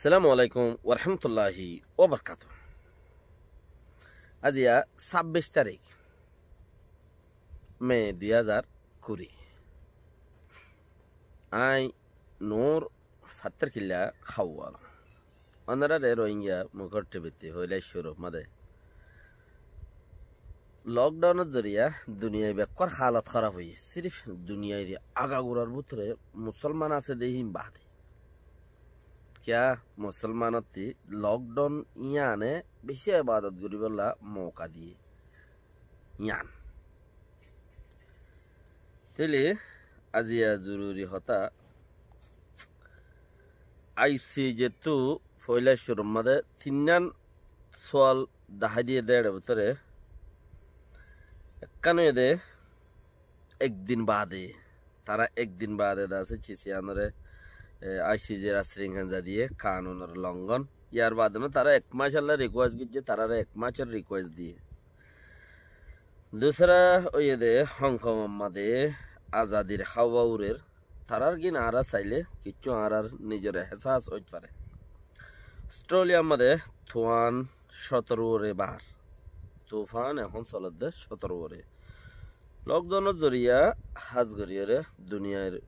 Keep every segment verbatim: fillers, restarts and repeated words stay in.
Assalamu alaikum warahmatulláhi wabarakátuhu. Aziya sábbic tarík, me dui házar kuri. Añí Nur Fattarkilla Hawal. Ónorare Rohingya Mukhor T V ttí foila cúrur mazé lockdown or zoriya duniyai bekkúar halot hóraf óiye. Sirif duniyai agagurar bútore Musolman asé de hín baade. Kiyá Musolmanottí lockdown yíane beci ebadot goríbolla mouka diye yían. Tóile aziya zoruri hotá, I C J ttú foila cúrur mazé tinnán sual dahái diye de, ér bútore ekkán óiye de ek din baade, tará ek din baade de asé cisiyanore, e, I C J r asring henza diye, kanunor longon. Yar baade no tará ek mac olla request goijje, tarare ek macor request diye. Dusra óiye de Hong Kong or mazé azadir hawa urer, tarár gín añára saile kiccú añárar nizor ehsas óit fare. Australia r mazé tuan cótorore bar, tufan ehón soledde cótorore. Lockdown or zoriya hás goríyore duniyair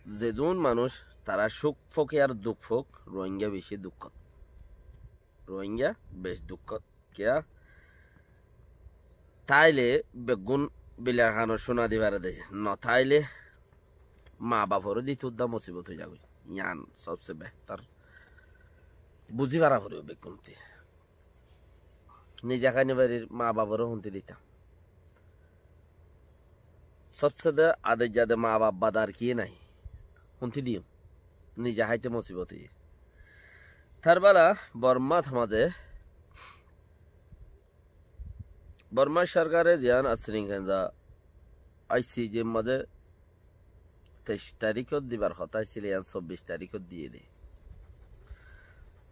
zedún manúic tará cúk fok yar duk fok, Rohingya beci dukkót. Rohingya bec dukkót. Kiyá? Táile beggún bilar hanor cúna di fare de, no táile ma baforó di tudda musibot ói zagói. Yían sobse behtor buzí fara foribó beggúnotté. Nize hái no farir ma baforó hontí ditam? Sobse de adejja de ma baf bade ar kiyé nai. Hontí diyum? Nize háite musibot óiye. Tar bála Bormat mazé, Bormar sorkare ziyán asring henza I C J r mazé teic taríkot dibar hotá accíl, yían sobbic taríkot diye de.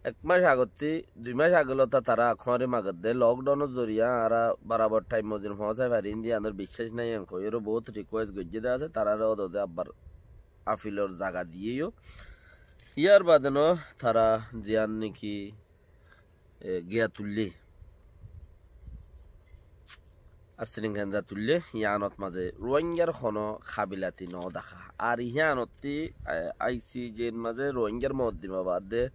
Ek mac agottí, dui mac agolóta tará kuáñri magedde lockdown or zoriya añára barabor thaim mozin foóñsai farim de yíanor biccác nai, en hoiyóre bout request goijjé de asé, tarare ódode abbar afilor zaga diye yó. Yar baade no tará ziyán niki, e, giya tuillé, asring henza tuillé, yíanot mazé Rohingyar honó kabilati no deká. Ar yíanottí, e, I C J r mazé Rohingyar moddima baade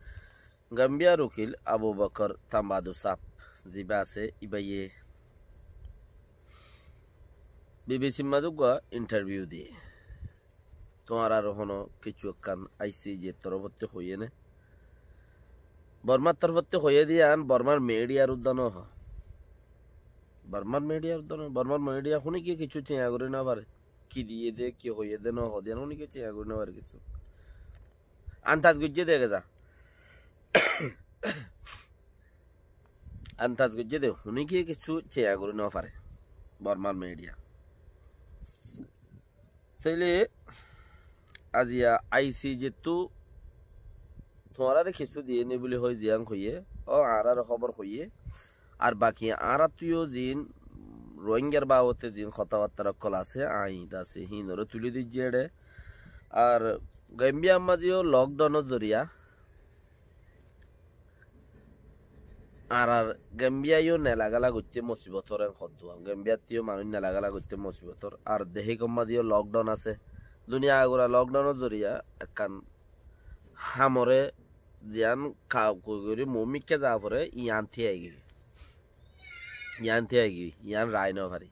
Gambiyar ukil Abu Bakar Tambadu sáb zibá asé, ibáye B B C r mazé uggúa interview diyé. Tuáñrar honó kessú ekkán I C J r torofottí hoiyé né? Bormar torofottí hoiyé de yían Bormar midiyar uddá no hoó. Bormar midiyar uddá no, Bormar midiya honíkiye kessú ciña gorí no fare. Ki diyé de, ki hoiyé de no hoó de yían honíkiye ciña gorí no fare kessú. Antas goijjé de geza. Antas goijjé de, honíkiye kessú ciña gorí no fare. Bormar midiya. Tóile aziya I C J ttú tuáñrare kessú diyé né buli hoi ziyán hoiyé, ó añárare hóbor hoiyé. Ar baki añárattú yó ziín Rohingyar babote ziín hotábattar ókkol asé, añí de asé, híinoré tulí diyé de. Ar Gambiyar mazé yó lockdown or zoriya añárar Gambiya yó nelagala goitté musibotor en hoddúa. Gambiyattú yó manúic nelagala goitté musibotor. Ar dehíkor mazé yó lockdown asé. Duniya agura lockdown or zoriya ekkán hamoré ziyán ka-, koi gorí mumikká za foré, yían tíai giyói. Yían tíai giyói, yían rai no fari.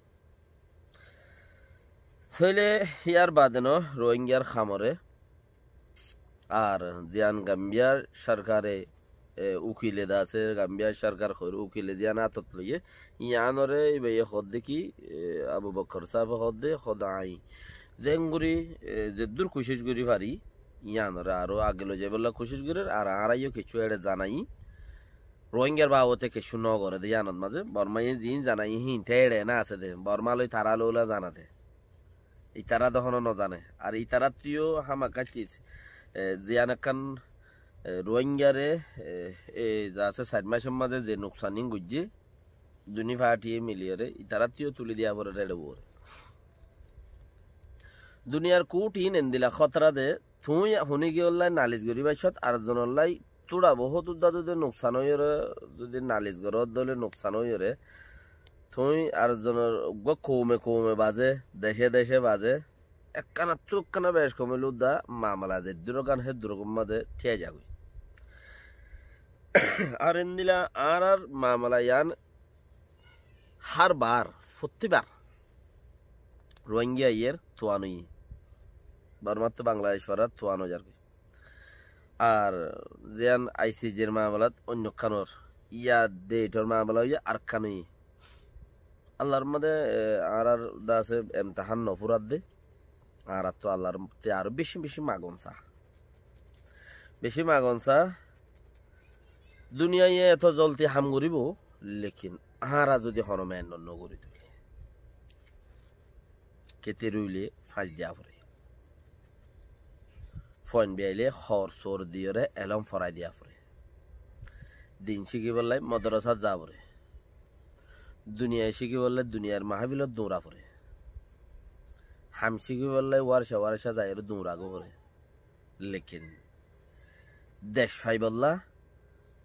Tóile yar baade no Rohingyar hamoré ar ziyán Gambiyar sorkare, e, ukile de asé, Gambiyar sorkar hoór ukile ziyán átot loiyé, yíanoré ibáye hoódde ki, e, Abu Bakkar sábe hoódde, hoódde añí zeéngorí, e, zeddúr kucíc gorí fari, yíanoré aró age loi zaibólla kucíc gorír, ar añára yó kessú eçe zanaiyí. Rohingyar babote kessú no goré de yíanot mazé, Bormaye ziín zanaiyí híin te eçe no asé de, Borma loi tará lóula zana de. Itará de honó no zane. Ar itarattú yó hámaká ciz, e, ziyán ekkán, e, Rohingyare, e, e, za asé sair macór mazé ze nuksanín goijjé, duní fathíye miliyóre, itarattú yó tulí diya foré eçe uore. Duniyar kuúthin endila hótara de, tuñí honíkiyollá nalis gorí faicót, ar zonollá hottúra bohót uddá zodi nuksan óiyore, zodi nalis goró de óile nuksan óiyore, tuñí ar zonor uggúa koume koume bazé, decé decé bazé, ekkanattú ekkana bec komile uddá mamela zeddúror gán héddúror mazé thíai zagói. Ar endilla añárar mamela yián hár bar, fottí bar Ruáingga aiyér tuan óiye. Bormattú Bangladec forar tuan ói zargói. Ar ziyán ICJ r mamelat oinnokkán ór, ya date or mamela óiye arekkán óiye. Allar mazé, e, añárar de asé emtehán no fúrar de, añárattú Allar te aró beci beci magon sa. Beci magon sa. Duniyaiye eto zoldi ham goríbou, lekin añára zodi hono mehénnot no gorí toile, keti ruile fañc diya foré. Fuain biyaile hoor soor diyore elóm forai diya foré. Din cíkibolla modorasat za foré. Duniyai cíkibolla duniyair maháfilot duñra foré. Ham cíkibolla warca warca zaiyore duñra gó foré. Lekin dec faibolla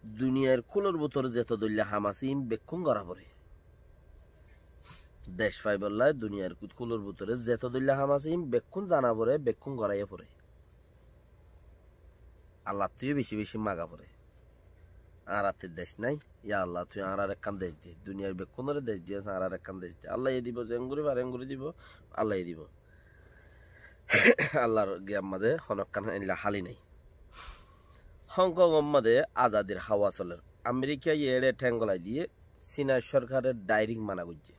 duniyair kúlor bútore zeto dóilla ham asé, iín bekkún gorá foré. Dec faibolla duniyair kú-, kúlor bútore zeto dóilla ham asé, iín bekkún zana foré, bekkún goráiya foré. Allattú yó beci beci maga foré. Añárattú dec nái, ya Allah, tui añárare ekkán dec de. Duniyair bekkúnore dec diyós, añárare ekkán dec de. Allaye dibo, zeéngorí fare, eéngorí dibo, Allaye dibo. Allar giyan mazé honókkán endilla háli nái. Hong Kong or mazé azadir háwa solér. Amerikaye eçé théng golai diyé, Sinar sorkare dairik mana goijjé.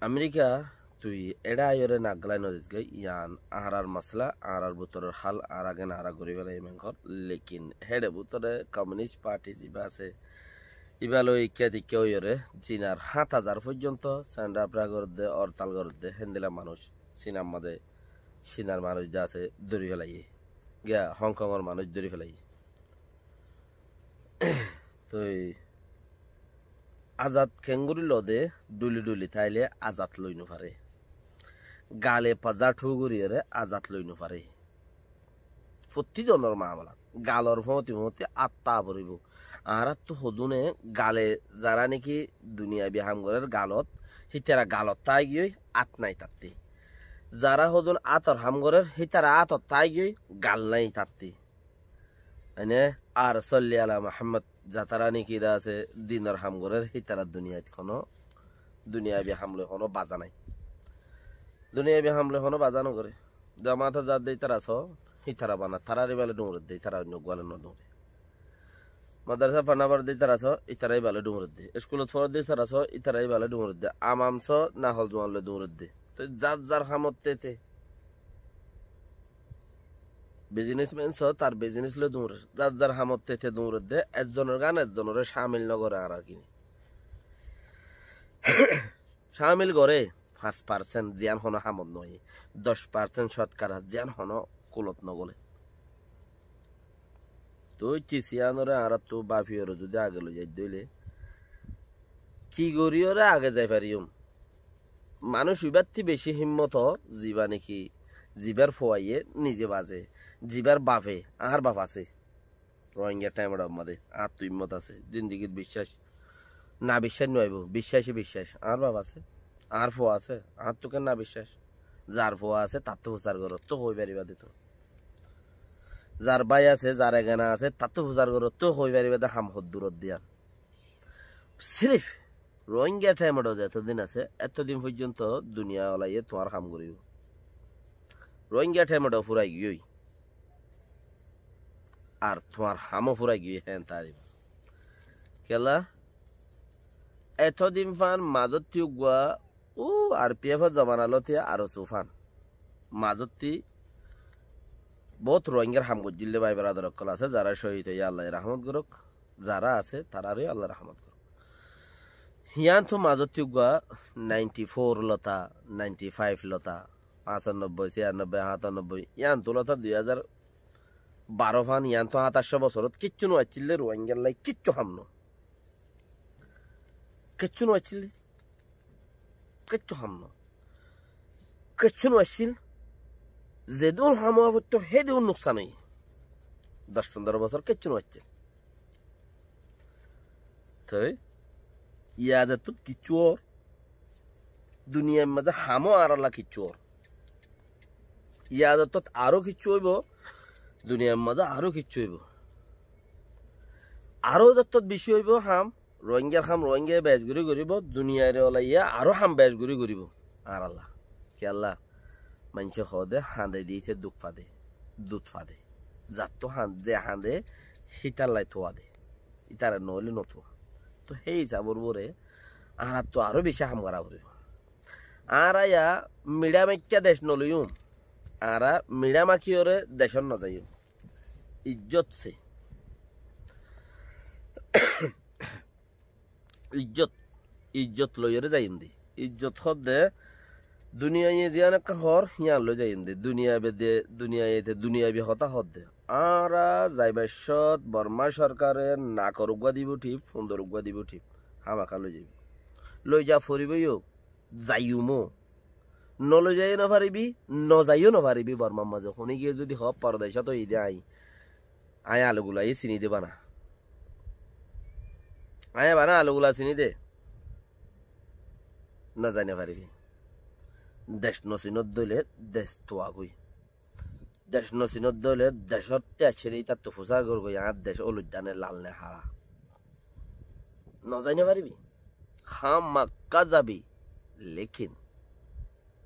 Amerika, tui eçé aiyóre nak gálai no dis goi, yián añárar masala, añárar bútoror hál, añára gán añára gorí félai mengor. Lekin héçe bútore Communist Party zibá asé, ibá loi ikká tikká óiyore, Sinar háñt házar foijjonto send up gorédde, ortal gorédde, héndilla manúic Sinar mazé, Sinar manúic de asé dóri félaiyé. Giya Hong Kong or manúic dóri félaiyé. Toi azad keéngorí lode, dhuli dhuli táile azad loi nofaré. Gale pazá thú goríyore azad loi nofaré. Fottí zonor maamalat galor fóñti fóñti át táa foribóu. Añáráttu hodúne gale zará néki duniyabi ham gorér galot, hítara galot táigiyói át nái tattí. Zará hodún átor ham gorér, hítara átot táigiyói gal nái tattí. Ene, ar solli ala Muhammad, zatará néki de asé, dinor ham gorér, hítara duniyait honó, duniyabi ham loi honó bazá nái. Duniyabi ham loi honó bazá nogoré. Jamaat e zat de ítara só, ítara bana, tarár ibále duñredde, ítara oinno guále no duñre. Madrasat fana foredde ítara só, ítara ibále duñredde. Eskulot foredde ítara só, ítara ibále duñredde. Amam só, nahol zuan loi duñredde. Toi zar zar hamot tete. Bizinesmen só, tar bizinis loi duñrer. Zar zar hamot tete duñredde, ezzonor gán ezzonoré cámil nogoré añárar gíne. Cámil goré fañs parsent, ziyán honó hamot noóiye. Doc parsent cótkara, ziyán honó kulot nogolé. Toi cis yíanoré añáráttu báfiyore zudi age loi zaidde óile, ki goríyore age zai fariyum? Manúic ibáttu bicí hímmot, zibá néki, zibár fuaye nize bazé, zibár bafe, añár baf asé. Rohingya thaimor mazé añáttu hímmot asé, zindigit biccác. Nabiccac no aibó, biccacé biccác. Añár baf asé, añár fua asé, añáttu ken nabiccac? Zar fua asé, tattú fusar goró, tó hoi faribá de tuñí. Zar bái asé, zar egana asé, tattú fusar goró, tó hoi faribá de ham hoddúrot diyan. Sirif Rohingya thaimor zeto din asé, eto din foijjonto duniya olaye tuáñr ham goríbo. Rohingya thaimor furai giyói. Ar tuáñr hamó furai giyói, hén tariba. Kela, eto din fan mazotti uggúa, u, R P F or zomana lóti aró sufan. Mazotti bout Rohingyar ham goijjíl de bái beradar ókkol asé, zará cóhid óiye Allaye rahmot gorók. Zará asé, taráre Allaye rahmot gorók. Yíantu mazotti uggúa ninety four lota, ninety five lota, fañsanobboi, siyanobboi, háñtanobboi, yíantu lota dui házar baró fan, yíantu háñtaccó bosorot kiccú no accíl de Rohingyar lai, kiccú ham no. Kiccú no accíl de. Kiccú ham no. Kiccú no accíl. zedún ham ówa foitto hédun nuksan óiye. Doc fondoro bosór kiccú no faitté. Toi, yá zettó kiccú ór, duniyair mazé hamó añáralla kiccú ór. Yá zettó aró kiccú óibo, duniyair mazé aró kiccú óibo. Aró zettó bicí óibo ham, Rohingyar ham Rohingyaye bec gorí goríbo, duniyaire olaiyé aró ham bec gorí goríbo. Añáralla. Kiyólla? Maincé hoóde hañde de íte duk fade, dut fade. Zattú hañ-, ze hañde hítalla tuwa de. Ítara noóile notuwa. Toi hé hísabor uore añárattú aró bicí ham gorá foribó. Añára yá miçá maikká dec noloiyúm. Añára miçá makiyóre decót nozaiyúm. Ijjot se. Ijjot, ijjot loiyóre zaiyum de. Ijjot hoódde, duniyaiye ziyán ekká hoór, híyan loi zaiyum de. Duniyaibe de, duniyaiye te duniyaibe hotá hoódde. Añára zaibar cót Bormá sorkare nakor uggúa dibou thíp, fundor uggúa dibou thíp. Hámaká loi zaibou. Loi za foribóu yó. Zaiyumó. Noloi zaiyó nofaribí, nozaiyó nofaribí Bormár mazé. Honíkiye zudi hoó, "Pordecót óiyi dé aññí." Aññí alugulaiye siní dé bana. Aññí bana alugula siní dé. Nozai nofaribí. Dec nosinódde óile dec tuwagói. Dec nosinódde óile decór te aiccé dé ítattu fusár gorgói, añár dec óludda né, lal né, hára. Nozai nofaribí. Hámaká zabi. Lékin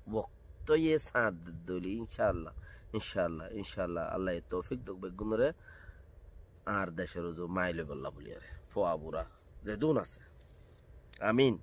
woktóye sañt dóile incáalla, incáalla, incáalla, Allaye toufík douk beggúnoré, añár decór uzu mail óibolla buliyóre. Fua bura zedún asé. Amin.